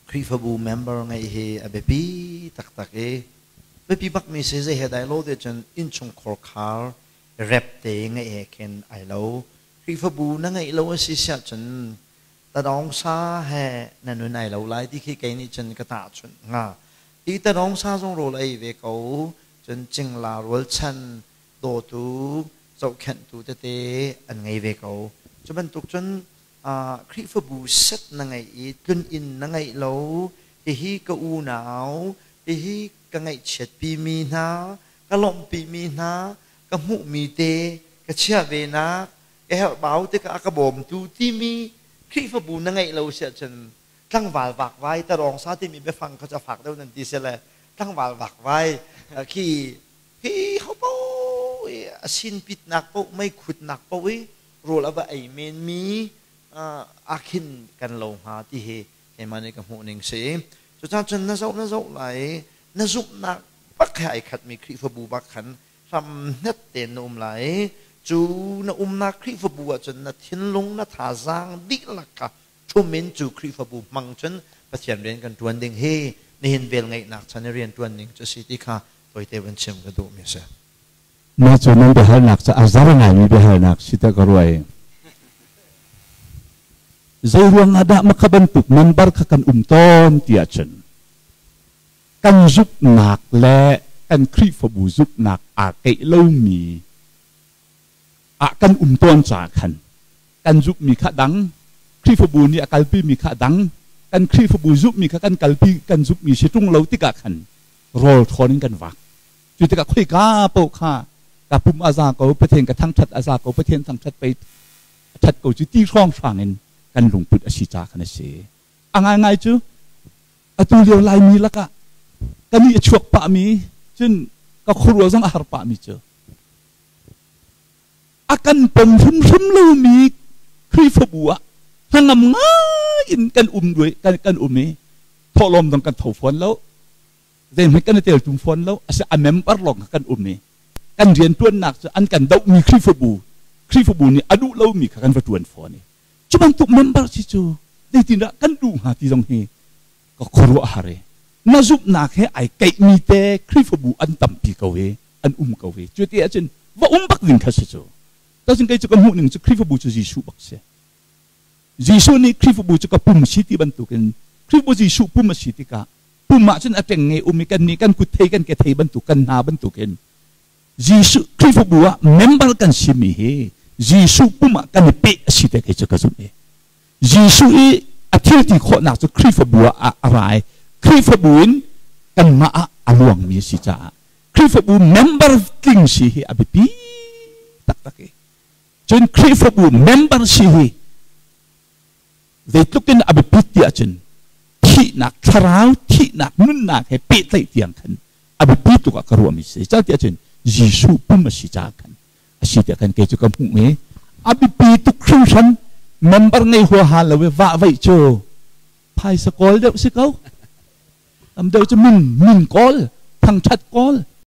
Khrihfabu member ngeih hi a biapi taktak i biapi bakmi si zei he dai lo te cun innchungkhar khar rep te ngeih he khin ai lo. Khrihfabu na ngeih lo a si siah cun tadawng sa he na nun ai lo lai ti khi kei nih cun ka tahchunh hnga. Hi tadawng sa zong rawl ei ve ko cun cingla rualchan dawtu zohkhenhtu tete an ngei ve ko. Cu bantuk cun Khrihfabu set na ngeih i tlun inn na ngeih lo, hihi ka unau, hihi ka ngaihchiatpi mi hna, ka lawmhpi mi hna, ka hmuhmi te, ka chiah ve nak, ka herhbau tikah a ka bawmtu timi Khrihfabu na ngeih lo si ahcun tlangval vakvai tarawng sa timi biafang kha cu a fak deuh nan ti si le tlangval vakvai khi hi ho paoh i a sinpitnak paoh meikhutnak paoh i rawl a va ei menmi ah khin kan lo hnga ti hi keimah nih ka hmuh ning si. Cucaah cun na zoh na zoh lai i na zumhnak bak he ai khatmi Khrihfabu bak khan hram hnet tein na um lai i cu na umnak Khrihfabu ahcun na thinlung na thazaang dihlak kha ṭhum in cu Khrihfabu hmang cun Pathian rian kan ṭuan ding hi nihin velngeihnak chan i rian ṭuan ning cu a si ti kha tawite van chim ka duhmi a si. Mah cu nan biahalnak cu a zar ngaimi biahalnak si tiah ka ruah i zeiruang ah dah makha bantuk member kha kan um tawn ti ahcun kan zumhnak le kan Khrihfabu zumhnak aa keih lomi ah kan um tawn caah khan kan zumhmi kha dang Khrihfabu nih a kalpimi kha dang kan Khrihfabu zumhmi kha kan kalpi kan zumhmi si ṭung lo tikah khan rawl ṭhawn in kan vak. Cu tikah khoika paoh kha ka pum a za ko, Pathian ka thangṭhat a za ko, Pathian thangṭhat pei a ṭhat ko cu ti hrawnghrang in kan lungput a si ca khan a si. A ngaingai cu atu lio Laimi lakah kan i a chuak pahmi cun ka khuaruah zong a har pahmi cu a kan pom hrimhrim lomi Khrihfabu ah hnangam ngai in kan um kan, kan um i thawhlawm zong kan tho fawn lo. Zeihmanh kan i teltum fawn lo. Asi a member lawng kha kan um i kan rianṭuannak cu an kan dohmi Khrihfabu Khrihfabu nih a duh lomi kha kan va ṭuan fawn i cu bantuk member si cu zeitindah kan duh hnga ti zong hi ka khuaruah har i na zumhnak he ai keihmi te Khrihfabu an tampi ko i an um ko i cu ti ahcun va um bak ding kha si cu. Tacun kei cu ka hmuh ning cu Khrihfabu cu Jesuh bak si. Jesuh nih Khrihfabu cu ka pum si ti bantukin Khrihfabu Jesuh pum a si tikah pum ah cun a ṭengnge um i kan nih kan kut thei kan ke thei bantuk kan hna bantukin Jesuh Khrihfabu ah member kan simi hi Jesuh pum ah kan i peh a si te kei cu ka zumh i Jesuh i a thil ti khawhnak cu Khrihfabu ah a ra i Khrihfabu in kanmah ah a luangmi a si caah Khrihfabu member tling si hi a biapi taktak i cun Khrihfabu member si hi zeitluk in a biapit ti ahcun thihnak thlarau thihnak nunnak he pehtlaih tiang khan a biapi tuk ah ka ruahmi si ca ti ahcun Jesuh pum a si caah khan a si tiah khan kei cu ka hmuh i a biapi tuk hringhran. Member ngei huaha lo i vah veih cu phaisa kawl deuh si ko, tam deuh cu min min kawl, thangṭhat kawl.